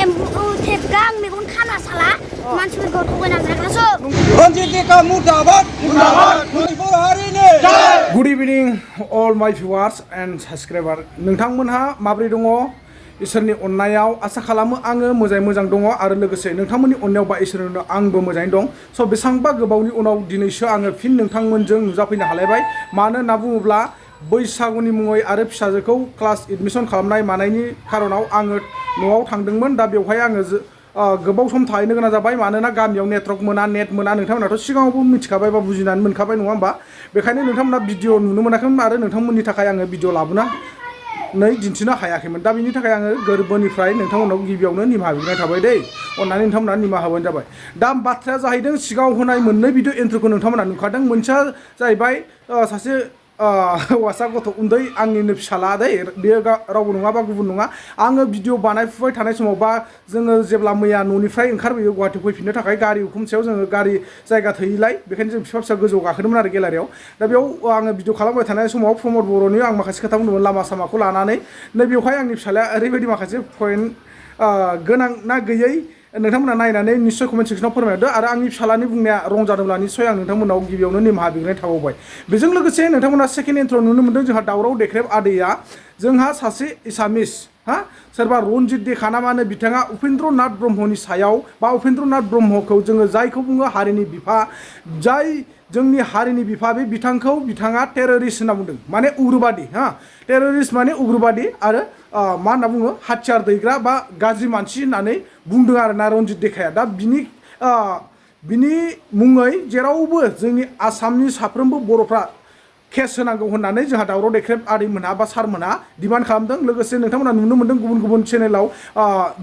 एम्बु थेबगां मेगन खाना साला मानसिफोरखौ थगायना जाग्रासो रन्जितनिका मुर्दाबाद बर' हारिनि गुड इभिनिं अल माय भिउवार्स एन्ड साबस्क्राइबार नोंथांमोनहा माबोरै दङ इसोरनि अननायाव आसा खालामो आङो मोजां दङ आरो लोगोसे नोंथांमोननि अननायाव बा इसोरनि आंबो मोजाङै दं स' बेसेबांबा गोबावनि उनाव दिनैसो आङो फिन नोंथांमोनजों नुजाफैनो हालायबाय मानो होनना बुङोब्ला बैसागुनि मुङै आरो फिसाजोखौ क्लास एडमिशन खालामनाय मानायनि खारनाव आङो न'आव थांदोंमोन दा बेवहाय आङो गोबाव सम थाहैनो गोनां जाबाय मानोना गामियाव नेटवर्क मोना नेट मोना नोंथांमोनाथ' सिगाङावबो मिथिखाबाय बा बुजिनानै मोनखाबाय नङा होमबा बेखायनो नोंथांमोना भिडिअ नुनो मोनाखैमोन आरो नोंथांमोननि थाखाय आङो भिडिअ लाबोनानै दिन्थिनो हायाखैमोन दा बिनि थाखाय आङो गोरबोनिफ्राय नोंथांमोनाव गिबियावनो निमाहा बिनाय थाबाय दै अननानै नोंथांमोना निमाहा होबानो जाबाय दा बाथ्राया जाहैदों सिगाङाव होनाय मोननै भिडिअ इन्ट्र'खौ नोंथांमोना नुखादों मोनसेया जाहैबाय सासे हौवासा गथ' उन्दै आंनिनो फिसाला दै बेयो रावबो नङा बा गुबुन नङा आङो भिडिअ बानायफुबाय थानाय समाव बा जोङो जेब्ला मैया न'निफ्राय ओंखारबोयो गुवाहाटियाव फैफिननो थाखाय गारि उखुम सायाव जोङो गारि जायगा थोयैलाय बेखायनो जों फिसा गोजौआव गाखोदोंमोन आरो गेलारियाव दा बेयाव आङो भिडिअ खालामबाय थानाय समाव प्रमद बर'नि आं माखासे खोथा बुंदोंमोन लामा सामाखौ लानानै नै बेवहाय आंनि फिसालाया ओरैबायदि माखासे पइन्ट गोनां ना गैयै नोंथांमोना नायनानै निश्चय कमेन्ट सेक्सनाव फोरमायहरदो आरो आंनि फिसालानि बुंनाया रं जादोंब्ला निश्चय आं नोंथांमोनाव गिबियावनो निमाहा बिग्राय थाबावबाय बेजों लोगोसे नोंथांमोना सेकेन्ड इन्ट्र नुनो मोन्दों जोंहा दावराव देख्रेब आदैया जोंहा सासे एसामिस सोरबा रन्जित देखा ना मानो बिथाङा उपेन्द्र नाथ ब्रह्मनि सायाव बा उपेन्द्र नाथ ब्रह्मखौ जोङो जायखौ बुङो हारिनि बिफा जाय जोंनि हारिनि बिफा बे बिथाङा टेररिस्ट होनना बुंदों माने उग्रबादि टेररिस्ट माने उग्रबादि आरो मा होनना बुङो हाथियार दैग्रा बा गाज्रि मानसि होननानै बुंदों आरोना रन्जित देखाया दा बिनि मुङै जेरावबो जोंनि आसामनि साफ्रोमबो बर'फ्रा केस होनांगौ होननानै जोंहा दावराव देख्रेब आदैमोनहा बा सारमोनहा डिमान्ड खालामदों लोगोसे नोंथांमोना नुनो मोन्दों गुबुन चेनेलाव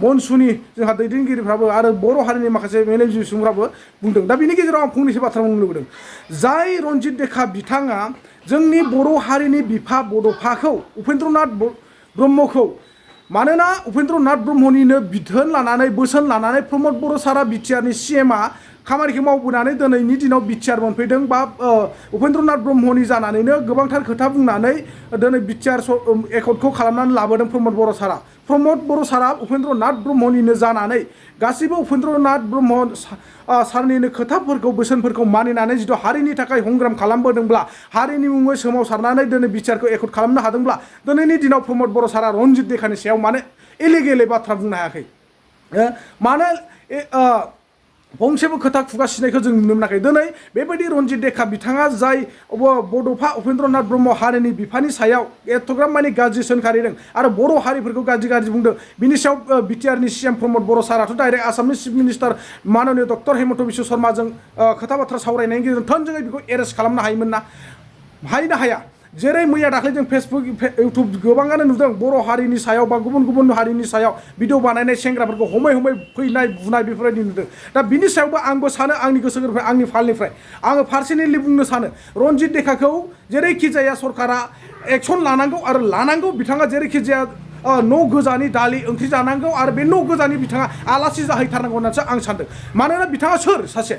बनसुनि जोंहा दैदेनगिरिफ्राबो आरो बर' हारिनि माखासे मेलेमजिबि सुबुंफ्राबो बुंदों दा बिनि गेजेराव आं फंनैसो बाथ्रा बुंनो लुबैदों जाय रन्जित देखा बिथाङा जोंनि बर' हारिनि बिफा बड'फाखौ उपेन्द्रनाथ ब्रह्मखौ मानोना उपेन्द्रनाथ ब्रह्मनिनो बिथोन लानानै बोसोन लानानै प्रमद बर' सारा बिटिआरनि सिएमआ खामानिखौ मावबोनानै दिनैनि दिनाव बिटिआर मोनफैदों बा उपेन्द्रनाथ ब्रह्मनि जानानैनो गोबांथार खोथा बुंनानै दिनै बिटिआर एकर्डखौ खालामनानै लाबोदों प्रमद बर' सारा उपेन्द्रनाथ ब्रह्मनिनो जानानै गासैबो उपेन्द्रनाथ ब्रह्म सारनिनो खोथाफोरखौ बोसोनफोरखौ मानिनानै जिथु हारिनि थाखाय हंग्राम खालामबोदोंब्ला हारिनि मुङै सोमावसारनानै दिनै बिटिआरखौ एकर्ड खालामनो हादोंब्ला दिनैनि दिनाव प्रमद बर' सारा रन्जित देखानि सायाव मानो एलेगेले बाथ्रा बुंनो हायाखै मानो फंसेबो खोथा खुगा सिनायखौ जों नुनो मोनाखै दिनै बेबायदि रन्जित देखा बिथाङा जाय बड'फा उपेन्द्रनाथ ब्रह्म हारिनि बिफानि सायाव एथ'ग्राम माने गाज्रि सोंखारिदों आरो बर' हारिफोरखौ गाज्रि बुंदों बिनि सायाव बिटिआरनि सिएम प्रमद बर' साराथ' डाइरेक्ट आसामनि चिफ मिनिस्टार माननीय डक्टर हेमन्त बिश्व शर्माजों खोथा बाथ्रा सावरायनायनि गेजेरजों थोंजोङै बेखौ एरेस्ट खालामनो हायोमोन ना हाया जेरै मैया दाख्लै जों फेसबुक इउटुब गोबाङानो नुदों बर' हारिनि सायाव बा गुबुन हारिनि सायाव भिडिअ बानायनाय सेंग्राफोरखौ हमै फैनाय बुनाय बेफोरबायदि नुदों दा बिनि सायावबो आंबो सानो आंनि गोसो गोरबोनिफ्राय आंनि फालनिफ्राय आङो पार्सनेलि बुंनो सानो रन्जित देखाखौ जेरैखि जाया सरकारा एक्सन लानांगौ बिथाङा जेरैखि जाया न' गोजानि दालि ओंख्रि जानांगौ आरो बे न' गोजानि बिथाङा आलासि जाहैथारनांगौ होननानैसो आं सानदों मानोना बिथाङा सोर सासे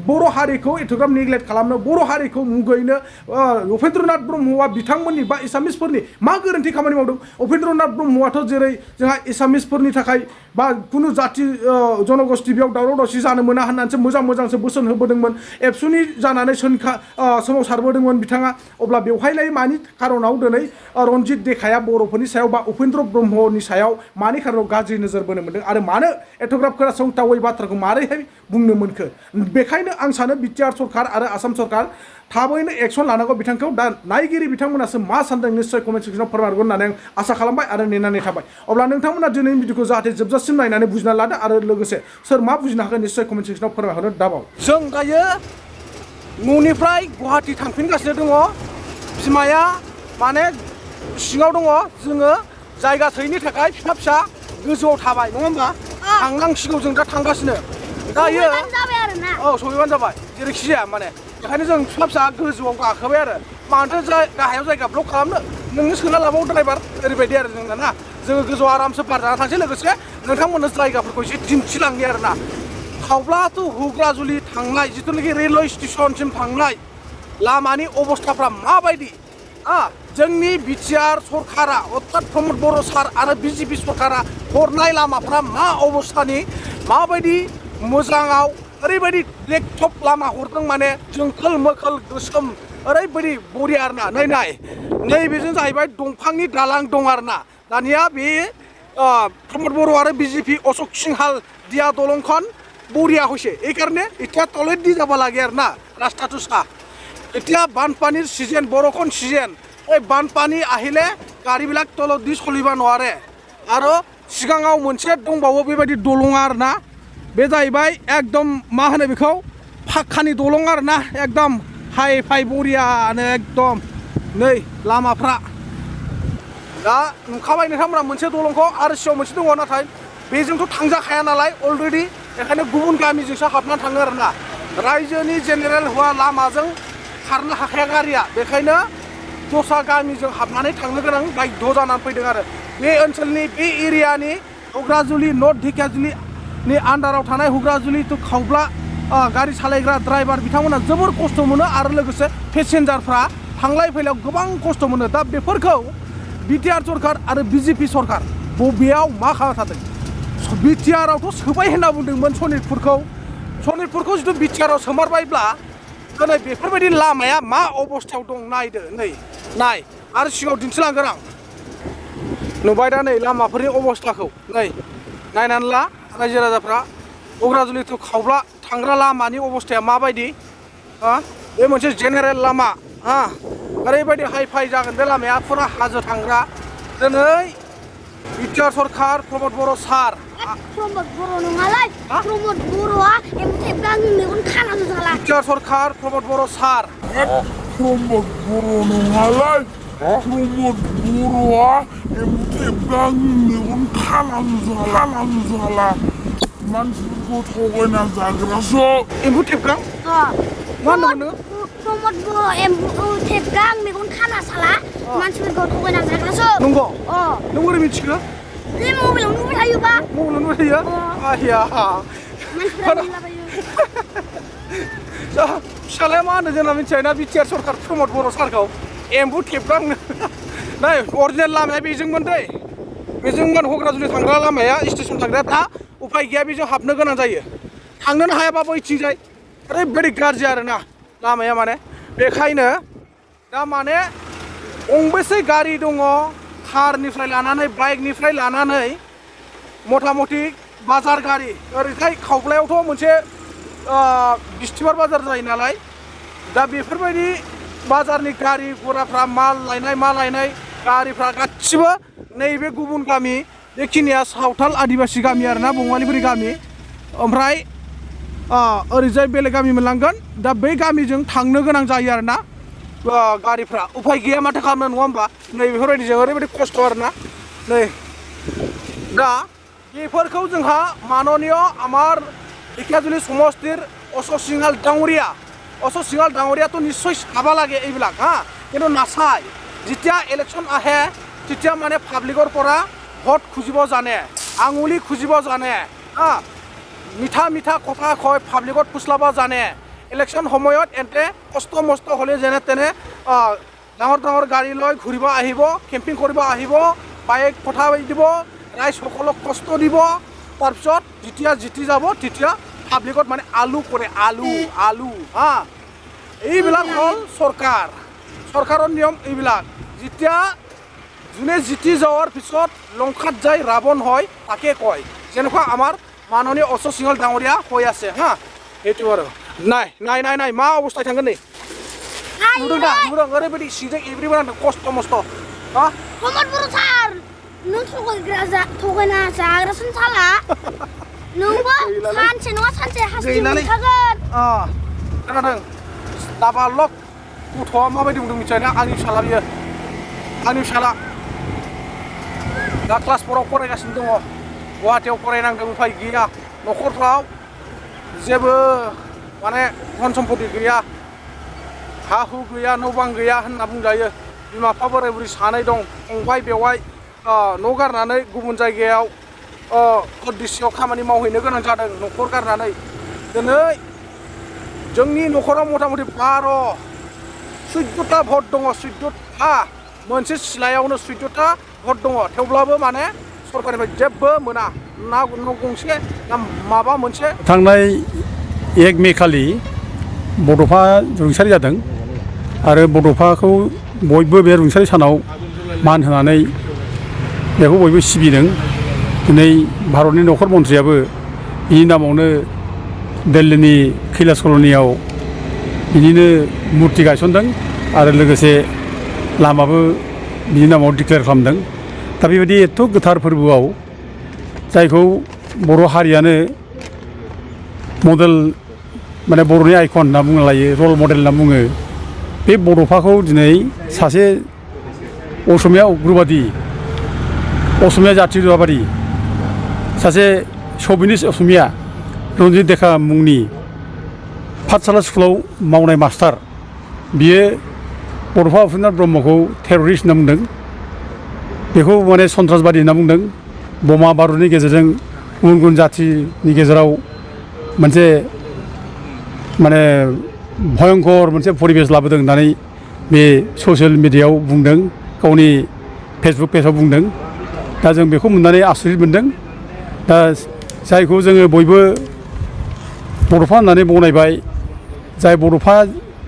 बर' हारिखौ एथ'ग्राम नेग्लेक्ट खालामनो बर' हारिखौ मुगैनो उपेन्द्रनाथ ब्रह्मआ बिथांमोननि बा एसामिसफोरनि मा गोरोन्थि खामानि मावदों उपेन्द्रनाथ ब्रह्मआथ' जेरै जोंहा एसामिसफोरनि थाखाय बा कुनु जाथि जनगोष्ठी बेयाव दावराव दावसि जानो मोना होननानैसो मोजांसो बोसोन होबोदोंमोन एबसुनि जानानै सोमावसारबोदोंमोन बिथाङा अब्ला बेवहायलाय मानि खारनाव दिनै रन्जित देखाया बर'फोरनि सायाव बा उपेन्द्र ब्रह्मनि सायाव मानि खारनाव गाज्रि नोजोर बोनो मोन्दों आरो मानो एथ'ग्राब खोनासंथावै बाथ्राखौ मारैहाय बुंनो मोनखो बेखायनो आं सानो बिटिआर सरकार आरो आसाम सरकार थाबैनो एक्सन लानांगौ बिथांखौ दा नायगिरि बिथांमोनासो मा सानदों निश्चय कमेन्ट सेक्सनाव फोरमायहरगोन होननानै आं आसा खालामबाय आरो नेनानै थाबाय अब्ला नोंथांमोना दिनैनि भिडिअखौ जाहाथे जोबजासिम नायनानै बुजिना लादो आरो लोगोसे सोर मा बुजिनो हागोन निश्चय कमेन्ट सेक्सनाव फोरमायहरनो दाबाव जों दायो न'निफ्राय गुवाहाटि थांफिनगासिनो दङ बिमाया माने सिङाव दङ जोङो जायगा थोयैनि थाखाय फिसा गोजौआव थाबाय नङा होमबा थांनांसिगौ जों दा थांगासिनो दायो सहैबानो जाबाय जेरैखि जाया माने बेखायनो जों फिसा गोजौआव गाखोबाय आरो मानोथो गाहायाव जायगा ब्लक खालामनो नोंनो सोना लाबाव ड्राइभार ओरैबायदि आरो जोंना ना जोङो गोजौआव आरामसे बार जाना थांसै लोगोसे नोंथांमोननो जायगाफोरखौ एसे दिन्थिलांनि आरोना खावब्लाथ' हुग्राजुलि थांनाय जिथुनाखि रेलवे स्टेसनसिम थांनाय लामानि अबस्थाफ्रा माबायदि जोंनि बिटिआर सरकारा अर्थात प्रमद बर' सार आरो बिजेपि सरकारा हरनाय लामाफ्रा मा अबस्थानि माबायदि मोजाङाव ओरैबायदि ब्लेकटप लामा हरदों माने जोंखोल मोखोल गोसोम ओरैबायदि बरिया आरोना नाय नैबेजों जाहैबाय दंफांनि दालां दं आरोना दानिया बे प्रमद बर' आरो बिजेपि अशोक सिंहाल दिया दलंखन बरिया হৈছে এই কারণে এটা তলের দি যাব লাগে আর না রাস্তাটো সা এতিয়া বানপানীৰ সিজন বৰষুণ সিজন এই বানপানী আহিলে গাড়ীবিলাক তলত দি চলিব নোৱাৰে আৰু सिगाङाव मोनसे दंबावो बेबायदि दलं आरोना बे जाहैबाय एकदम मा होनो बेखौ फाक्कानि दलं आरोना एकदम हाइ फाइ बरियानो एकदम नै लामाफ्रा दा नुखाबाय नोंथांमोना मोनसे दलंखौ आरो सिगाङाव मोनसे दङ नाथाय बेजोंथ' थांजाखाया नालाय अलरेडि बेखायनो गुबुन गामिजोंसो हाबनानै थाङो आरोना रायजोनि जेनेरेल हौवा लामाजों खारनो हाखाया गारिया बेखायनो दस्रा गामिजों हाबनानै थांनो गोनां बायध' जानानै फैदों आरो बे ओनसोलनि बे एरियानि हुग्राजुलि नर्थ ढेकियाजुलिनि आन्डाराव थानाय हुग्राजुलि टु खावब्ला गारि सालायग्रा ड्राइभार बिथांमोना जोबोर खस्थ' मोनो आरो लोगोसे पेसेन्जारफ्रा थांलाय फैलायाव गोबां खस्थ' मोनो दा बेफोरखौ बिटिआर सरकार आरो बिजेपि सरकार बबेयाव मा खालामना थादों बिटिआरआवथ' सोबाय होनना बुंदोंमोन सनितपुरखौ जुदि बिटिआरआव सोमारबायब्ला दिनै बेफोरबायदि लामाया मा अबस्थायाव दं नायदो नाय आरो सिगाङाव दिन्थिलांगोन आं नुबाय दा नै लामाफोरनि अबस्थाखौ नै नायनानै ला रायजो राजाफ्रा हुग्राजुलि टु खावब्ला थांग्रा लामानि अबस्थाया माबायदि बे मोनसे जेनेरेल लामा ओरैबायदि हाइ फाइ जागोन बे लामाया फुरा हाजो थांग्रा दिनै बिटिआर सरकार प्रमद बर' सार प्रमद बर' नङालाय प्रमद बर'आ एम्बुथेबगा आंनि मेगन खानासो जाला बिटिआर सरकार प्रमद बर' सार प्रमद बर' नङालाय प्रमद बर'आ एम्बुथेबगा आंनि मेगन खानासो जाला मानसिफोरखौ थगायना जाग्रासो एम्बुथेबगा मा होनदोंमोन नोङो प्रमद बर' एम्बुथेबगा आं मेगन खाना साला मानसिफोरखौ थगायना जाग्रासो नंगौ नों बोरै मिथिखो बे मबाइलाव नुबाय थायोबा मबाइलाव नुबाय थायो आहिया मानसिफोरा बुंलाबायो फिसालाया मा होनो जोंना मिथिबायना बिटिआर सरकार प्रमद बर' सारखौ एम्बुथेबगा नाय अरिजिनेल लामाया बेजोंमोन दै बेजोंमोन हुग्राजुलि थांग्रा लामाया स्टेसन थांग्राया दा उफाय गैया बेजों हाबनो गोनां जायो थांनोनो हायाबा बैथिंजाय ओरैबायदि गाज्रि आरोना लामाया माने बेखायनो दा माने गंबेसे गारि दङ कारनिफ्राय लानानै बाइकनिफ्राय लानानै मथा मथि बाजार गारि ओरैहाय खावब्लायावथ' मोनसे बिस्थिबार बाजार जायो नालाय दा बेफोरबायदि बाजारनि गारि घोराफ्रा माल लायनाय गारिफ्रा गासिबो नैबे गुबुन गामि बेखिनिया सावथाल आदिबासि गामि आरोना बङालिफोरनि गामि ओमफ्राय ओरैजाय बेलेग गामि मोनलांगोन दा बै गामिजों थांनो गोनां जायो आरोना गारिफ्रा उफाय गैया माथो खालामनो नङा होमबा नै बेफोरबायदिजों ओरैबायदि खस्थ' आरोना नै दा बेफोरखौ जोंहा माननीय आमार ढेकियाजुलि समस्तिर अशोक सिंहाल डाঙৰীয়াটো নিশ্চয় চাব লাগে এইবিলাক কিন্তু নাচায় যেতিয়া ইলেকশ্যন আহে তেতিয়া মানে পাব্লিকৰ পৰা ভোট খুজিব জানে আঙুলি খুজিব জানে মিঠা কথা কয় পাব্লিকত ফুচলাব জানে ইলেকশ্যন সময়ত এতে কষ্ট মষ্ট হ'লে যেনে তেনে ডাঙৰ গাড়ী লৈ ঘূৰিব আহিব কেম্পিং কৰিব আহিব বাইক পঠাই দিব ৰাইজসকলক কষ্ট দিব তাৰপিছত যেতিয়া জিতি যাব তেতিয়া পাব্লিকত মানে আলু কৰে আলু এইবিলাক হ'ল চৰকাৰৰ নিয়ম এইবিলাক যেতিয়া যোনে জিতি যোৱাৰ পিছত লংকাত যায় ৰাৱণ হয় তাকে কয় যেনেকুৱা আমাৰ মাননীয় অশোক সিংহল ডাঙৰীয়া হৈ আছে সেইটো আৰু নাই मा अबस्थाय थांगोन नै नुदों ओरैबायदि सिजों एब्रिबायदि खस्थ' मस्थ' प्रमद बर' सार नों थगायना जाग्रासो साला नोंबो सानसे नङा सानसे हास्ति मोनखागोन खोनादों दाबालक गथ'आ माबायदि बुंदों मिथिबायना आंनि फिसाला बियो आंनि फिसाला दा क्लास 4आव फरायगासिनो दङ गुवाहाटियाव फरायनांदों उफाय गैया न'खरफ्राव जेबो माने धन सम्पति गैया हा हु गैया न' बां गैया होनना बुंजायो बिमा बिफा बोराय बुरि सानै दं फंबाय बेवाय न' गारनानै गुबुन जायगायाव परदेशआव खामानि मावहैनो गोनां जादों न'खर गारनानै दिनै जोंनि न'खराव मथा मथि 14ता भट दङ 14ता मोनसे सिलायावनो 14टा भट दङ थेवब्लाबो माने सरकारनिफ्राय जेबो मोना ना न' गंसे ना माबा मोनसे थांनाय 1 मे खालि बड'फा रुंसारि जादों आरो बड'फाखौ बयबो बे रुंसारि सानाव मान होनानै बेखौ बयबो सिबिदों दिनै भारतनि नखर मन्थ्रियाबो बिनि नामावनो दिल्लीनि कैलाश कल'नियाव बिनिनो मुर्ति गायसनदों आरो लोगोसे लामाबो बिनि नामाव डिक्लेयार खालामदों दा बेबायदि एथ' गोथार फोरबोआव जायखौ बर' हारियानो मडेल माने बर'नि आइकन होनना बुंनो लायो रल मडेल होनना बुङो बे बड'फाखौ दिनै सासे असमिया उग्रबादि असमिया जातिवादी सासे शभिनिस्ट असमिया रन्जित देखा मुंनि पाठशाला स्कुलाव मावनाय मास्टार बियो बड'फा उपेन्द्र ब्रह्मखौ टेररिस्ट होनना बुंदों बेखौ माने सन्त्रासबादि होनना बुंदों बमा बारुदनि गेजेरजों गुबुन गुबुन जातिनि गेजेराव मोनसे माने भयंकर मोनसे परिबेस लाबोदों होननानै बे ससियेल मिडियायाव बुंदों गावनि फेसबुक पेजाव बुंदों दा जों बेखौ मोननानै आसरित मोनदों दा जायखौ जोङो बयबो बड'फा होननानै बनायबाय जाय बड'फा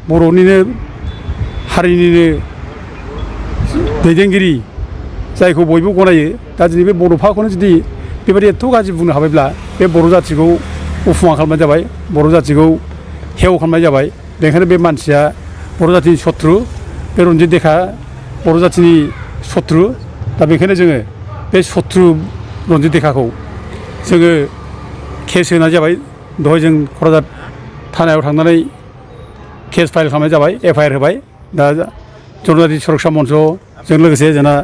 बर'निनो हारिनिनो दैदेनगिरि जायखौ बयबो गनायो दा दिनै बे बड'फाखौनो जुदि बेबायदि एथ' गाज्रि बुंनो हाबायब्ला बे बर' जाथिखौ उफुङा खालामनाय जाबाय बर' जाथिखौ हेव खालामनाय जाबाय बेनिखायनो बे मानसिया बर' जातिनि शत्रु बे रन्जित देखा बर' जातिनि शत्रु दा बेखायनो जोङो बे शत्रु रन्जित देखाखौ जोङो केस होनाय जाबाय दहाय जों क'क्राझार थानायाव थांनानै केस फाइल खालामनाय जाबाय FIR होबाय दा जनजाति सुरक्षा मन्चजों लोगोसे जोंना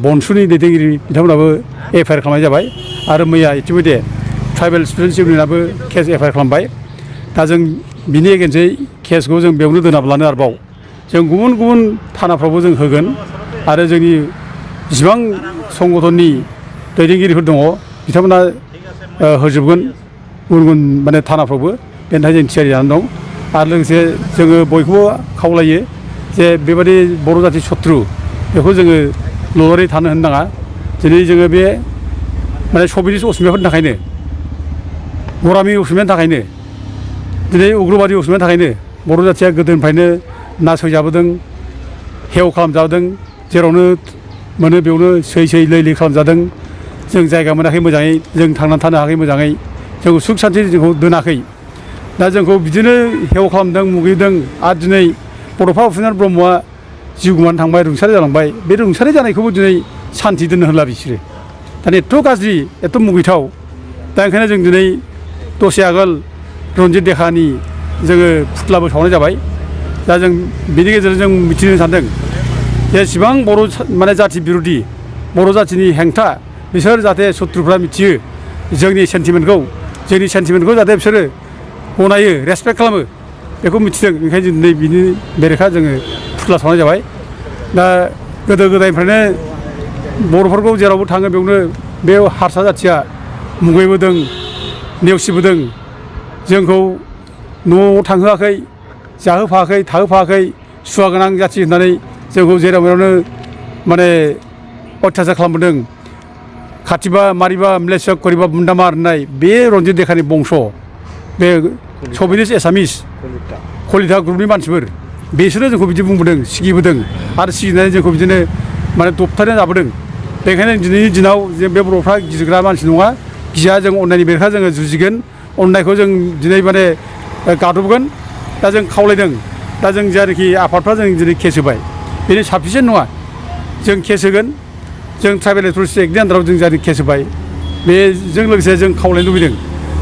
बनसुनि दैदेनगिरि बिथांमोनाबो FIR खालामनाय जाबाय आरो मैया इतिमध्य ट्राइबेल स्टुडेन्टस इउनियनाबो केस FIR खालामबाय दा जों बिनि एगेन्सै केसखौ जों बेयावनो दोनाब्लानो आरोबाव जों गुबुन गुबुन थानाफ्रावबो जों होगोन आरो जोंनि जिसिबां संगठननि दैदेनगिरिफोर दङ बिथांमोना होजोबगोन गुबुन गुबुन माने थानाफ्रावबो बेनि थाखाय जों थियारि जानानै दं आरो लोगोसे जोङो बयखौबो खावलायो जे बेबादि बर' जाति शत्रु बेखौ जोङो ल'रै थानो होनो नाङा दिनै जोङो बे माने शभिनिस्ट असमियाफोरनि थाखायनो गरामि असमियानि थाखायनो दिनै उग्रबादि असमियानि थाखायनो बर' जातिया गोदोनिफ्रायनो नासयजाबोदों हेव खालामजाबोदों जेरावनो मोनो बेयावनो सै लै खालामजादों जों जायगा मोनाखै मोजाङै जों थांनानै थानो हायाखै मोजाङै जोंखौ सुख सान्थि जोंखौ दोनाखै दा जोंखौ बिदिनो हेव खालामदों मुगैदों आरो दिनै बड'फा उपेन्द्र ब्रह्मआ जिउ गोमानानै थांबाय रुंसारि जालांबाय बे रुंसारि जानायखौबो दिनै सान्थि दोननो होला बिसोरो दा एथ' गाज्रि एथ' मुगैथाव दा ओंखायनो जों दिनै दसे आगोल रन्जित देखानि जोङो फुथ्लाबो सावनाय जाबाय दा जों बिनि गेजेरजों जों मिथिनो सानदों जेसेबां बर' माने जाति बिर'धि बर' जातिनि हेंथा बिसोर जाहाथे शत्रुफ्रा मिथियो जोंनि सेन्टिमेन्टखौ जाहाथे बिसोरो गनायो रेसपेक्ट खालामो बेखौ मिथिदों ओंखायनो जों दिनै बिनि बेरेखा जोङो फुथ्ला सावनाय जाबाय दा गोदो गोदायनिफ्रायनो बर'फोरखौ जेरावबो थाङो बेयावनो बे हारसा जाथिया मुगैबोदों नेवसिबोदों जोंखौ न'आव थांहोआखै जाहोफायाखै थाहोफायाखै सुवा गोनां जाथि होननानै जोंखौ जेराव मेरावनो माने अयथासार खालामबोदों खाथिबा मारिबा म्लेच्छा करिबा बुन्दामार होननाय बे रन्जित देखानि बंस बे शभिनिस्ट एसामिस कलिता ग्रुपनि मानसिफोर बिसोरो जोंखौ बिदि बुंबोदों सिगिबोदों आरो सिगिनानै जोंखौ बिदिनो माने दबथायना जाबोदों बेखायनो दिनैनि दिनाव जों बे बर'फ्रा गिग्रा मानसि नङा गिया जों अननायनि बेरेखा जोङो जुजिगोन अननायखौ जों दिनै माने गादबगोन दा जों खावलायदों दा जों जायनाखि आफादफ्रा जों दिनै केस होबाय बेनो साफिसियेन्ट नङा जों केस होगोन जों ट्राइबेल एट्रसिटि एक्टनि आन्दाराव जों जायनाखि केस होबाय बेजों लोगोसे जों खावलायनो लुबैदों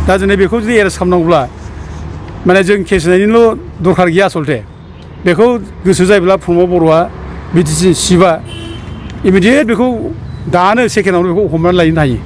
दा दिनै बेखौ जुदि एरेस्ट खालामनांगौब्ला माने जों केस होनायनिल' दरखार गैया आसलथे बेखौ गोसो जायोब्ला प्रमद बर'आ BTC चिफआ इमिडियेट बेखौ दानो सेकेन्डआवनो बेखौ हमनानै लायनो हायो